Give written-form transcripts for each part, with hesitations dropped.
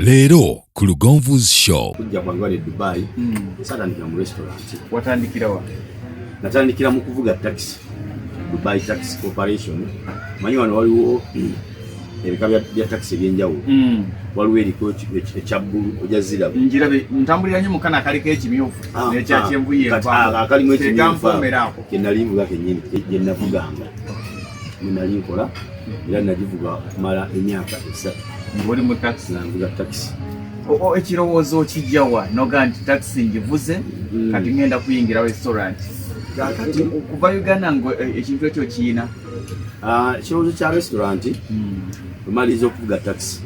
Leero ku Lugonvu's Show. Kujja kwange wali e Dubai, Saatandikira mu restaurant. Watandikira wa? Natandikira mu kuvuga taxi, Dubai Taxi Corporation. Manyi wano waliwo ebika bya taxi ebyenjawulo. Waliwo eriko ekya bbulu, ojja ziraba. Njirabe, ntambulira nnyo mukana akaliko ekimyufu n'ekya kyenvu. Kati akalimu ekimyufu yenvaamu. Kye nali nvuga kennyini, gye navuganga, mwe nali nkola, era nagivuga okumala emyaka 3. Ng'oli mu taxi? Nga nvuga taxi. Ekirowoozo okijjawa noga nti taxi ngivuze, kati ngenda kuyingira restaurant? Kakati Kuva Uganda ngo ekintu ekyo kiyina? Ah, ekirowoozo kya restaurant, bwemaliriza okuvuga taxi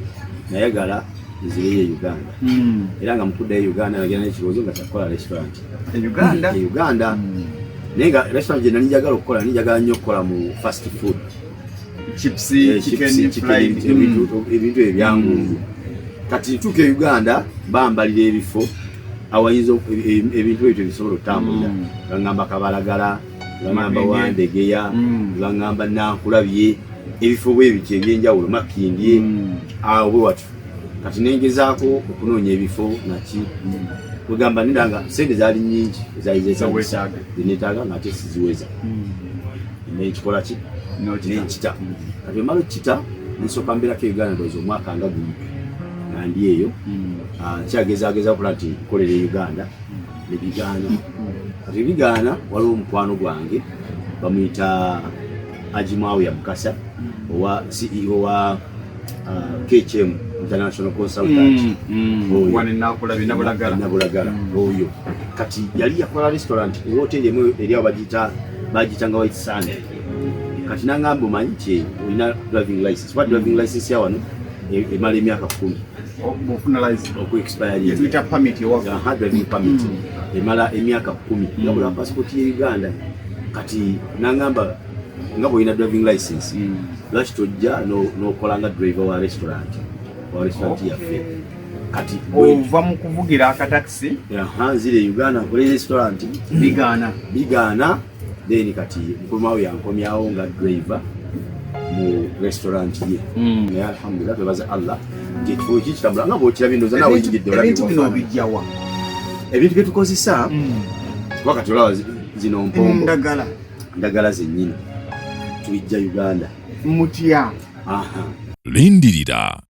nayagala nzireyo e Uganda, era nga mukuddayo e Uganda nagenda n'ekirowoozo nga kyakukola restaurant. E Uganda? E Uganda, naye nga restaurant gye nali njagala okukola, nali njagala nnyo okukola mu fast food. Chips? Chips, chicken, chicken, fried. Ebintu ebyangungu. Kati ntuuka e Uganda, bambalira ebifo awayinza ebintu ebyo tebisobola okutambulira. Baŋŋamba Kabalagala, baŋŋamba Makindye. Wandegeya, baŋŋamba Nankulabye, ebifo bwe bityo ebyenjawulo, Makindye, awo bwe watyo. Kati nengezaako okunoonya ebifo naki kwegamba nera nga sente zaali nyingi ezaali zeetagisa. Zeweetaaga. Zeneetaaga nga ate siziweza. Nenkikola ki? N'okita. Nenkita. Kati omala okukita, nsooka mbeerako e Uganda, ndowooza omwaka nga gumu nga ndi eyo. Ah, nkyagezaageza okulaba nti nkolera e Uganda, nebigaana. Kati bigaana, waliwo omukwano gwange bamuyita Ajimawuya Mukasa, owa CEO wa KHM International Consultant. Oyo. Wano Nakulabye, Nabulagala. Nabulagala oyo. Kati yali yakola restaurant, hoteri emu eri awo bagiyitanga White Sand. Kati nangamba, omanyi nti olina driving license, kuba driving license ya wano emala emyaka 10. Bw'ofuna license. Okuexpiringa. Yetuyita permit ewaffe. Aha, driving permit emala emyaka 10, nga bula passport ye Uganda. Kati nangamba, nga bwolina driving license, lwaki tojja n'okola nga driver wa restaurant yaffe? Kati Ova mu kuvugira akatakisi. Aha, nzira e Uganda nkole restaurant. Bigaana. Bigaana. Then kati mukulu wawe yankomyawo nga driver mu restaurant ye. Naye alhamdulillah, twebaza Allah nti ekifo kikitambula nga bwokirabye. Ndowooza naawe oyingidde olabye Ebintu bino wafaanana. bijjawa? Ebintu byetukozesa, kuba kati olaba zino mpombo. Ndagala. Ndagala zennyini, tubijja Uganda. Mutya? Aha. Lindirira.